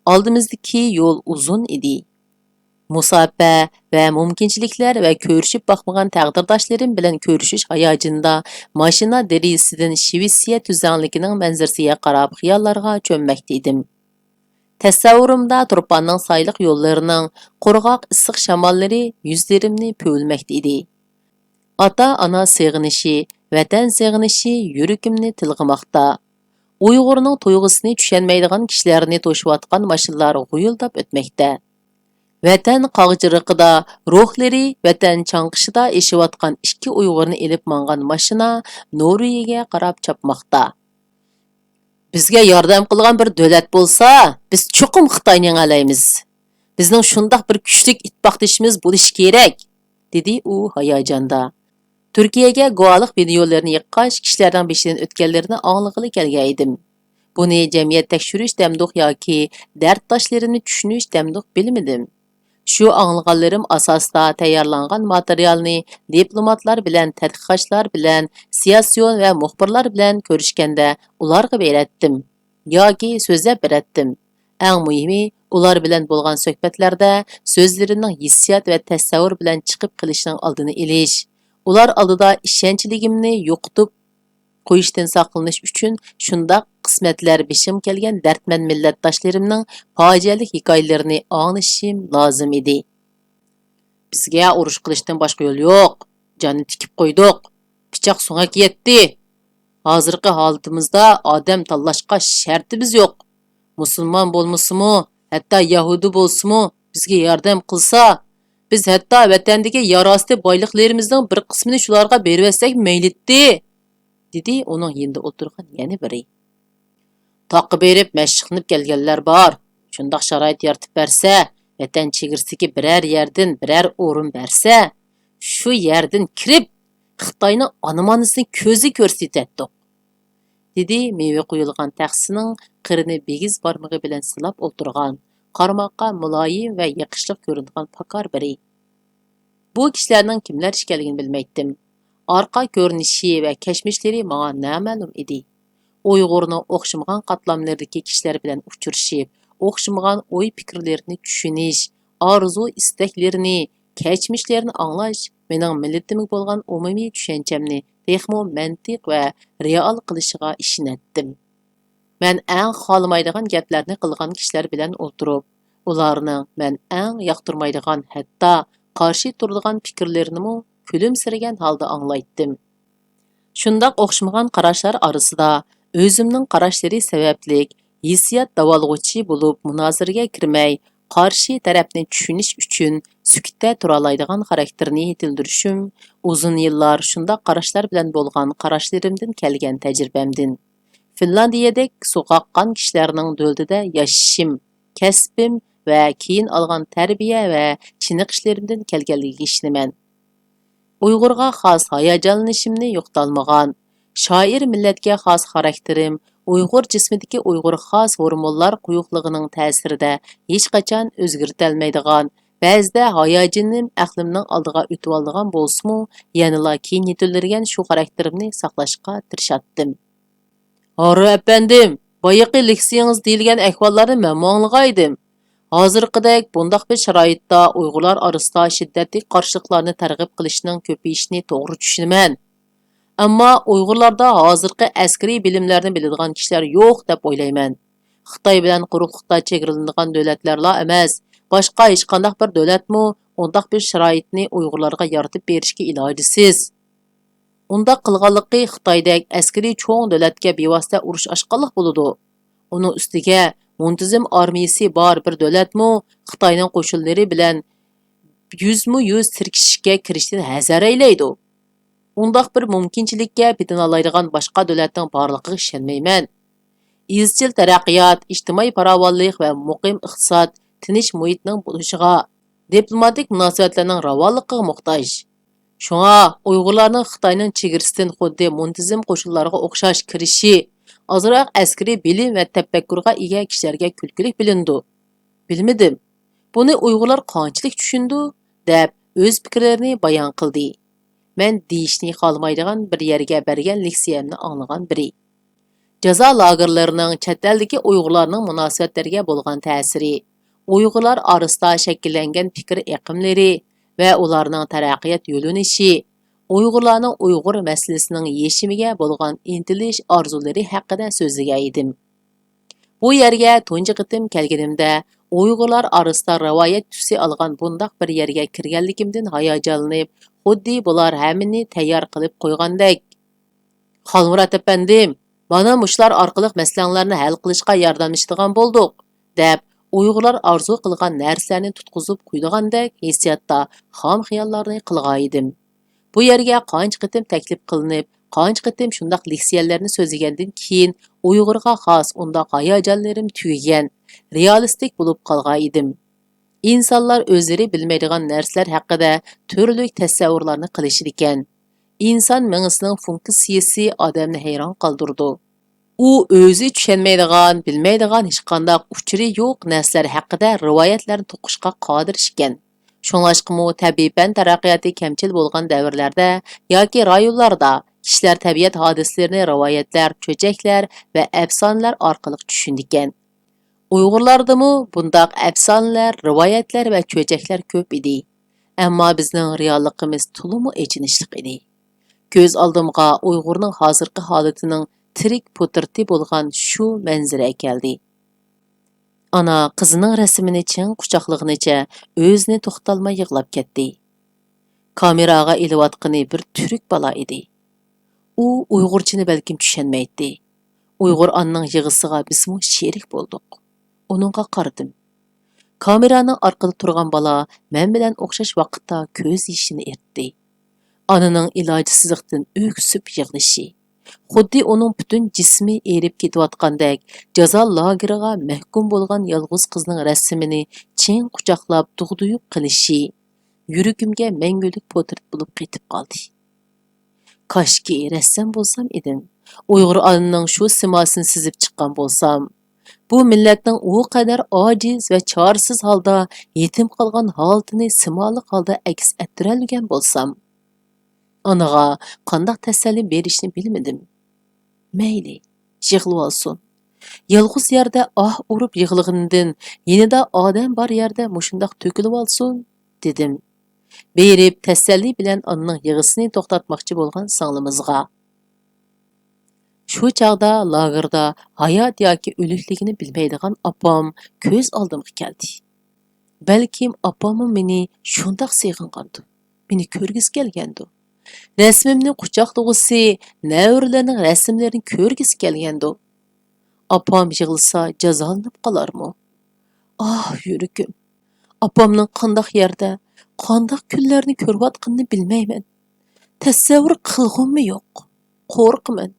ئالدىمىزدىكى يول ئۇزۇن ئىدى. مۇساپە ۋە مۇمكىنچىلىكلەر ۋە كۆرۈشۈپ باقمىغان تەقدىرداشلىرىم بىلەن كۆرۈشۈش ھاياجىنىدا ماشىنا دېرىزىسىدىن شىۋېتسىيە تۈزلەڭلىكىنىڭ مەنزىرىسىگە قاراپ خىياللارغا چۆممەكتە ئىدىم. تەسەۋۋۇرۇمدا تۇرپاننىڭ سايلىق يوللىرىنىڭ قۇرغاق ئىسسىق شاماللىرى يۈزلىرىمنى پۈۋلىمەكتە ئىدى. ئاتا-ئانا سېغىنىشى، ۋەتەن سېغىنىشى يۈرىكىمنى تىلغىماقتا. ئۇيغۇرنىڭ تۇيغۇسىنى چۈشەنمەيدىغان كىشىلەرنى توشۇۋاتقان ماشىنىلار غۇيۇلداپ ئۆتمەكتە. ۋەتەن قاغجىرىقىدا روھلىرى ۋەتەن چاڭقىشىدا ئېشىۋاتقان ئىككى ئۇيغۇرنى ئېلىپ ماڭغان ماشىنا نورۋېگىيەگە قاراپ چاپماقتا. بىزگە ياردەم قىلغان بىر دۆلەت بولسا، بىز چوقۇم خىتاينى يېڭەلەيمىز. بىزنىڭ شۇنداق بىر كۈچلۈك ئىتتىپاقدىشىمىز بولۇشى كېرەك، دېدى ئۇ ھاياجاندا. تۈركىيەگە گۇۋاھلىق ۋىدېئولىرىنى يىغقاچ، كىشىلەرنىڭ بېشىدىن ئۆتكەنلىرىنى ئاڭلىغىلى كەلگەن ئىدىم. بۇنى جەمئىيەت تەكشۈرۈش دەمدۇق ياكى دەردداشلىرىمنى چۈشىنىش دەمدۇق بىلمىدىم. شۇ ئاڭلىغانلىرىم ئاساسىدا تەييارلانغان ماتېرىيالنى دىپلوماتلار بىلەن، تەتقىقاتچىلار بىلەن، سىياسىيون ۋە مۇخبىرلار بىلەن كۆرۈشكەندە ئۇلارغا بېرەتتىم ياكى سۆزلەپ بېرەتتىم. ئەڭ مۇھىمى، ئۇلار بىلەن بولغان سۆھبەتلەردە سۆزلىرىمنىڭ ھېسسىيات ۋە تەسەۋۋۇر بىلەن چىقىپ قېلىشىنىڭ ئالدىنى ئېلىش. ئۇلار ئالدىدا ئىشەنچلىكىمنى يوقىتىپ قويۇشتىن ساقلىنىش ئۈچۈن شۇنداق قىسمەتلەر بېشىمغا كەلگەن دەردمەن مىللەتداشلىرىمنىڭ پاجىئەلىك ھېكايىلىرىنى ئاڭلىشىم لازىم ئىدى. بىزگە ئۇرۇش قىلىشتىن باشقا يول يوق. جاننى تىكىپ قويدۇق. پىچاق سۆڭەككە يەتتى. ھازىرقى ھالىتىمىزدا ئادەم تاللاشقا شەرتىمىز يوق. مۇسۇلمان بولمىسىمۇ، ھەتتا يەھۇدىي بولسىمۇ بىزگە ياردەم قىلسا، بىز ھەتتا ۋەتەندىكى يەر ئاستى بايلىقلىرىمىزنىڭ بىر قىسمىنى شۇلارغا بېرىۋەتسەك مەيلىتتى، دېدى ئۇنىڭ يېنىدا ئولتۇرغان يەنە بىرى. تاغقا بېرىپ مەشىقلىنىپ كەلگەنلەر بار. شۇنداق شارائىت يارىتىپ بەرسە، ۋەتەن چېگرىسىدىكى بىرەر يەردىن بىرەر ئورۇن بەرسە، شۇ يەردىن كىرىپ، خىتاينىڭ ئانىمانىسىنى كۆزى كۆرسىتەتتۇق، دېدى مېۋە قويۇلغان تەخسىنىڭ قىرىنى بىگىز بارمىقى بىلەن سىلاپ ئولتۇرغان، قارىماققا مۇلايىم ۋە يېقىشلىق كۆرۈنىدىغان پاكار بىرى. بۇ كىشىلەرنىڭ كىملەر ئىكەنلىكىنى بىلمەيتتىم. ئارقا كۆرۈنۈشى ۋە كەچمىشلىرى ماڭا نامەلۇم ئىدى. ئۇيغۇرنىڭ ئوخشىمىغان قاتلاملىرىدىكى كىشىلەر بىلەن ئۇچرىشىپ، ئوخشىمىغان ئوي-پىكىرلىرىنى چۈشىنىش، ئارزۇ-ئىستەكلىرىنى، كەچمىشلىرىنى ئاڭلاش مېنىڭ مىللىتىمگە بولغان ئومۇمىي چۈشەنچەمنى تېخىمۇ مەنتىق ۋە رېئال قىلىشىغا ئىشىنەتتىم. مەن ئەڭ خالىمايدىغان گەپلەرنى قىلغان كىشىلەر بىلەن ئولتۇرۇپ، ئۇلارنىڭ مەن ئەڭ ياقتۇرمايدىغان، ھەتتا قارشى تۇرىدىغان پىكىرلىرىنىمۇ كۈلۈمسىرىگەن ھالدا ئاڭلايتتىم. شۇنداق ئوخشىمىغان قاراشلار ئارىسىدا ئۆزۈمنىڭ قاراشلىرى سەۋەبلىك ھېسسىيات داۋالغۇچى بولۇپ مۇنازىرىگە كىرمەي، قارشى تەرەپنى چۈشىنىش ئۈچۈن سۈكۈتتە تۇرالايدىغان خاراكتېرنى يېتىلدۈرۈشۈم ئۇزۇن يىللار شۇنداق قاراشلار بىلەن بولغان قاراشلىرىمدىن كەلگەن تەجرىبەمدىن. فىنلاندىيەدەك سۇغا ئاققان كىشىلەرنىڭ دۆلىتىدە ياشىشىم، كەسپىم ۋە كېيىن ئالغان تەربىيە ۋە چېنىقىشلىرىمدىن كەلگەنلىكىگە ئىشىنىمەن. ئۇيغۇرغا خاس ھاياجانلىنىشىمنى يوقىتالمىغان، شائىر مىللەتكە خاس خاراكتېرىم، ئۇيغۇر جىسمىدىكى ئۇيغۇرغا خاس ھورمونلار قويۇقلۇقىنىڭ تەسىرىدە ھېچقاچان ئۆزگىرتەلمەيدىغان، بەزىدە ھاياجىنىم ئەقلىمنىڭ ئالدىغا ئۆتۈۋالىدىغان بولسىمۇ، يەنىلا كېيىن يېتىلدۈرگەن شۇ خاراكتېرىمنى ساقلاشقا تىرىشاتتىم. ھاررى ئەپەندىم، بايىقى لېكسىيىڭىز دېيىلگەن ئەھۋاللارنى مەنمۇ ئاڭلىغانىدىم. ھازىرقىدەك بۇنداق بىر شارائىتتا ئۇيغۇرلار ئارىسىدا شىددەتلىك قارشىلىقلارنى تەرغىب قىلىشنىڭ كۆپىيىشىنى توغرا چۈشىنىمەن. ئەمما ئۇيغۇرلاردا ھازىرقى ئەسكىرىي بىلىملەرنى بىلىدىغان كىشىلەر يوق دەپ ئويلايمەن. خىتاي بىلەن قۇرۇقلۇقتا چېگرىلىنىدىغان دۆلەتلەرلا ئەمەس، باشقا ھېچقانداق بىر دۆلەتمۇ ئۇنداق بىر شارائىتنى ئۇيغۇرلارغا يارىتىپ بېرىشكە ئىلاجىسىز. ئۇنداق قىلغانلىقى خىتايدەك ئەسكىرىي چوڭ دۆلەتكە بىۋاسىتە ئۇرۇش ئاچقانلىق بولىدۇ. ئۇنىڭ ئۈستىگە مۇنتىزىم ئارمىيىسى بار بىر دۆلەتمۇ خىتاينىڭ قوشۇنلىرى بىلەن يۈزمۇ يۈز تىركىشىشكە كىرىشتىن ھەزەر ئەيلەيدۇ. ئۇنداق بىر مۇمكىنچىلىككە پېتىنالايدىغان باشقا دۆلەتنىڭ بارلىقىغا ئىشەنمەيمەن. ئىزچىل تەرەققىيات، ئىجتىمائىي پاراۋانلىق ۋە مۇقىم ئىقتىساد، تىنچ مۇھىتنىڭ بولۇشىغا، دىپلوماتىك مۇناسىۋەتلەرنىڭ راۋانلىقىغا موھتاج. شۇڭا ئۇيغۇرلارنىڭ خىتاينىڭ چېگرىسىدىن خۇددى مۇنتىزىم قوشۇنلارغا ئوخشاش كىرىشى، ئازراق ئەسكىرىي بىلىم ۋە تەپەككۇرغا ئىگە كىشىلەرگە كۈلكىلىك بىلىنىدۇ. بىلمىدىم. بۇنى ئۇيغۇرلار قانچىلىك چۈشىنىدۇ؟ دەپ ئۆز پىكىرلىرىنى بايان قىلدى. مەن دېيىشنى خالىمايدىغان بىر يەرگە بەرگەن لېكسىيەمنى ئاڭلىغان بىرى. جازا لاگېرلىرىنىڭ چەت ئەلدىكى ئۇيغۇرلارنىڭ مۇناسىۋەتلىرىگە بولغان تەسىرى، ئۇيغۇرلار ئارىسىدا شەكىللەنگەن پىكىر ئېقىملىرى ۋە ئۇلارنىڭ تەرەققىيات يۆنىلىشى، ئۇيغۇرلارنىڭ ئۇيغۇر مەسىلىسىنىڭ يېشىمىگە بولغان ئىنتىلىش ئارزۇلىرى ھەققىدە سۆزلىگەن ئىدىم. بۇ يەرگە تۇنجى قېتىم كەلگىنىمدە، ئۇيغۇرلار ئارىسىدا رىۋايەت تۈسى ئالغان بۇنداق بىر يەرگە كىرگەنلىكىمدىن ھاياجانلىنىپ، خۇددى بۇلار ھەممىنى تەييار قىلىپ قويغاندەك. «خالمۇرات ئەپەندىم، مانا مۇشۇلار ئارقىلىق مەسىلەڭلارنى ھەل قىلىشقا ياردەملىشىدىغان بولدۇق» دەپ، ئۇيغۇرلار ئارزۇ قىلغان نەرسىلەرنى تۇتقۇزۇپ قويىدىغاندەك ھېسسىياتتا خام خىياللارنى قىلغانىدىم. بۇ يەرگە قانچە قېتىم تەكلىپ قىلىنىپ، قانچە قېتىم شۇنداق لېكسىيەلەرنى سۆزلىگەندىن كېيىن، ئۇيغۇرغا خاس ئۇنداق ھاياجانلىرىم تۈگىگەن، رېئالىستىك بولۇپ قالغانىدىم. ئىنسانلار ئۆزلىرى بىلمەيدىغان نەرسىلەر ھەققىدە تۈرلۈك تەسەۋۋۇرلارنى قىلىشىدىكەن. ئىنسان مېڭىسىنىڭ فۇنكسىيىسى ئادەمنى ھەيران قالدۇرىدۇ. ئۇ ئۆزى چۈشەنمەيدىغان، بىلمەيدىغان ھېچقانداق ئۇچۇرى يوق نەرسىلەر ھەققىدە رىۋايەتلەرنى توقۇشقا قادىر ئىكەن. شۇڭلاشقىمۇ تەبىئىي پەن تەرەققىياتى كەمچىل بولغان دەۋرلەردە ياكى رايونلاردا كىشىلەر تەبىئەت ھادىسىلىرىنى رىۋايەتلەر، چۆچەكلەر ۋە ئەپسانىلەر ئارقىلىق چۈشىنىدىكەن. ئۇيغۇرلاردىمۇ بۇنداق ئەپسانىلەر، رىۋايەتلەر ۋە چۆچەكلەر كۆپ ئىدى. ئەمما بىزنىڭ رېئاللىقىمىز تولىمۇ ئېچىنىشلىق ئىدى. كۆز ئالدىمغا ئۇيغۇرنىڭ ھازىرقى ھالىتىنىڭ تىرىك پورترېتى بولغان شۇ مەنزىرە كەلدى. ئانا قىزىنىڭ رەسىمىنى چىڭ قۇچاقلىغىنىچە ئۆزىنى توختالماي يىغلاپ كەتتى. كامېراغا ئېلىۋاتقىنى بىر تۈرك بالا ئىدى. ئۇ ئۇيغۇرچىنى بەلكىم چۈشەنمەيتتى. ئۇيغۇر ئانىنىڭ يىغىسىغا بىزمۇ شېرىك بولدۇق. ئۇنىڭغا قارىدىم. كامېرانىڭ ئارقىدا تۇرغان بالا مەن بىلەن ئوخشاش ۋاقىتتا كۆز يېشىنى ئېرىتتى. ئانىنىڭ ئىلاجسىزلىقتىن ئۆكسۈپ يىغلىشى، خۇددى ئۇنىڭ پۈتۈن جىسمى ئېرىپ كېتىۋاتقاندەك، جازا لاگېرىغا مەھكۇم بولغان يالغۇز قىزنىڭ رەسىمىنى چىڭ قۇچاقلاپ دۇغدۇيۇپ قېلىشى يۈرىكىمگە مەڭگۈلۈك پورترېت بولۇپ قېتىپ قالدى. كاشكى رەسسام بولسام ئىدىم، ئۇيغۇر ئانىنىڭ شۇ سىماسىنى سىزىپ چىققان بولسام، بۇ مىللەتنىڭ ئۇ قەدەر ئاجىز ۋە چارىسىز ھالدا يېتىم قالغان ھالىتىنى سىمالىق ھالدا ئەكس ئەتتۈرەلمىگەن بولسام، ئانىغا قانداق تەسەللى بېرىشنى بىلمىدىم. مەيلى، يىغلىۋالسۇن. يالغۇز يەردە ئاھ ئۇرۇپ يىغلىغىنىدىن، يېنىدا ئادەم بار يەردە مۇشۇنداق تۆكۈلۈۋالسۇن، دېدىم. بېرىپ تەسەللى بىلەن ئانىنىڭ يىغىسىنى توختاتماقچى بولغان سىڭلىمىزغا. شۇ چاغدا لاگېردا ھايات ياكى ئۆلۈكلۈكىنى بىلمەيدىغان ئاپام كۆز ئالدىمغا كەلدى. بەلكىم ئاپاممۇ مېنى شۇنداق سېغىنغاندۇ، مېنى كۆرگۈسى كەلگەندۇ. رەسىمىمنى قۇچاقلىغۇسى، نەۋرىلەرنىڭ رەسىملىرىنى كۆرگۈسى كەلگەندۇ. ئاپام يىغلىسا جازالىنىپ قالارمۇ؟ ئاھ، يۈرىكىم! ئاپامنىڭ قانداق يەردە، قانداق كۈنلەرنى كۆرۈۋاتقىنىنى بىلمەيمەن. تەسەۋۋۇر قىلغۇممۇ يوق. قورقىمەن.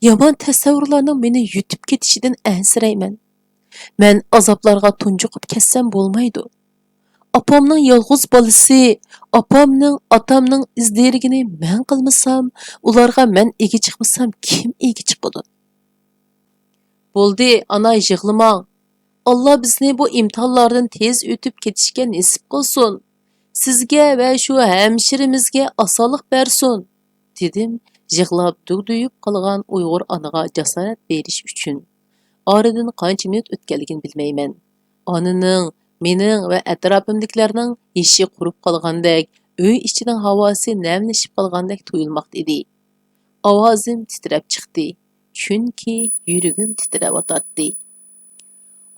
يامان تەسەۋۋۇرلارنىڭ مېنى يۇتۇپ كېتىشىدىن ئەنسىرەيمەن. مەن ئازابلارغا تۇنجۇقۇپ كەتسەم بولمايدۇ. ئاپامنىڭ يالغۇز بالىسى، ئاپامنىڭ، ئاتامنىڭ ئىز دېرىكىنى مەن قىلمىسام، ئۇلارغا مەن ئىگە چىقمىسام، كىم ئىگە چىقىدۇ؟ بولدى، ئانا، يىغلىماڭ. ئاللا بىزنى بۇ ئىمتىھانلاردىن تېز ئۆتۈپ كېتىشكە نېسىپ قىلسۇن. سىزگە ۋە شۇ ھەمشىرىمىزگە ئاسانلىق بەرسۇن، دېدىم يىغلاپ دۈگدۈيۈپ قالغان ئۇيغۇر ئانىغا جاسارەت بېرىش ئۈچۈن. ئارىدىن قانچە مىنۇت ئۆتكەنلىكىنى بىلمەيمەن. ئانىنىڭ، مېنىڭ ۋە ئەتراپىمدىكىلەرنىڭ يېشى قۇرۇپ قالغاندەك، ئۆي ئىچىنىڭ ھاۋاسى نەملىشىپ قالغاندەك تۇيۇلماقتا ئىدى. ئاۋازىم تىترەپ چىقتى، چۈنكى يۈرىكىم تىترەۋاتاتتى.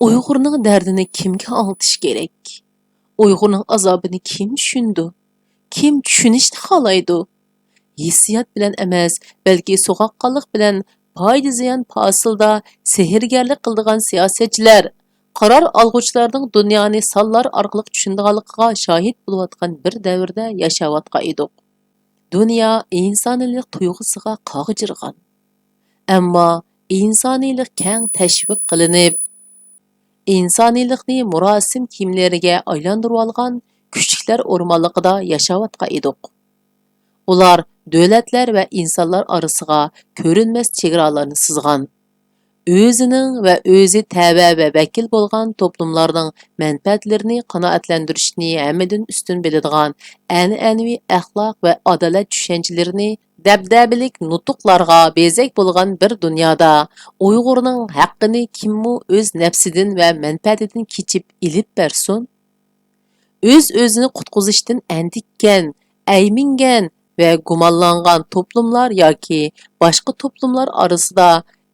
ئۇيغۇرنىڭ دەردىنى كىمگە ئاڭلىتىش كېرەك؟ ئۇيغۇرنىڭ ئازابىنى كىم چۈشىنىدۇ؟ كىم چۈشىنىشنى خالايدۇ؟ ھېسسىيات بىلەن ئەمەس، بەلكى سوغۇققانلىق بىلەن پايدا-زىيان پاسىلىدا سېھىرگەرلىك قىلىدىغان سىياسەتچىلەر، قارار ئالغۇچىلارنىڭ دۇنيانى سانلار ئارقىلىق چۈشىنىدىغانلىقىغا شاھىت بولۇۋاتقان بىر دەۋردە ياشاۋاتقان ئىدۇق. دۇنيا ئىنسانىيلىق تۇيغۇسىغا قاغجىرىغان. ئەمما ئىنسانىيلىق كەڭ تەشۋىق قىلىنىپ، ئىنسانىيلىقنى مۇراسىم كىيىملىرىگە ئايلاندۇرۇۋالغان كۈچلۈكلەر ئورمانلىقىدا ياشاۋاتقان ئىدۇق. ئۇلار دۆلەتلەر ۋە ئىنسانلار ئارىسىغا كۆرۈنمەس چېگرالارنى سىزغان. ئۆزىنىڭ ۋە ئۆزى تەۋە ۋە ۋەكىل بولغان توپلۇملارنىڭ مەنپەئەتلىرىنى قانائەتلەندۈرۈشنى ھەممىدىن ئۈستۈن بىلىدىغان ئەنئەنىۋى ئەخلاق ۋە ئادالەت چۈشەنچىلىرىنى دەبدەبىلىك نۇتۇقلارغا بېزەك بولغان بىر دۇنيادا، ئۇيغۇرنىڭ ھەققىنى كىممۇ ئۆز نەپسىدىن ۋە مەنپەئەتىدىن كېچىپ ئېلىپ بەرسۇن؟ ئۆز-ئۆزىنى قۇتقۇزۇشتىن ئەندىككەن، ئەيمىنگەن ۋە گۇمانلانغان توپلۇملار ياكى باشقا توپلۇملار ئارىسىدا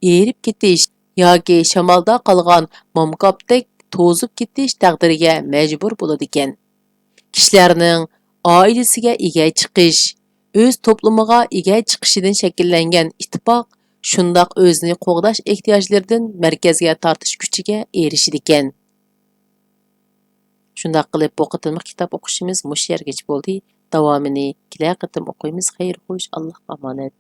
ئېرىپ كېتىش ياكى شامالدا قالغان مامكاپتەك توزۇپ كېتىش تەقدىرىگە مەجبۇر بولىدىكەن. كىشىلەرنىڭ ئائىلىسىگە ئىگە چىقىش، ئۆز توپلۇمىغا ئىگە چىقىشىدىن شەكىللەنگەن ئىتتىپاق شۇنداق ئۆزىنى قوغداش ئېھتىياجلىرىدىن مەركەزگە تارتىش كۈچىگە ئېرىشىدىكەن. شۇنداق قىلىپ، بۇ قېتىملىق كىتاب ئوقۇشىمىز مۇشۇ يەرگىچە بولدى. داۋامىنى كېلەر قېتىم ئوقۇيمىز. خەير خوش، ئاللاھقا ئامانەت.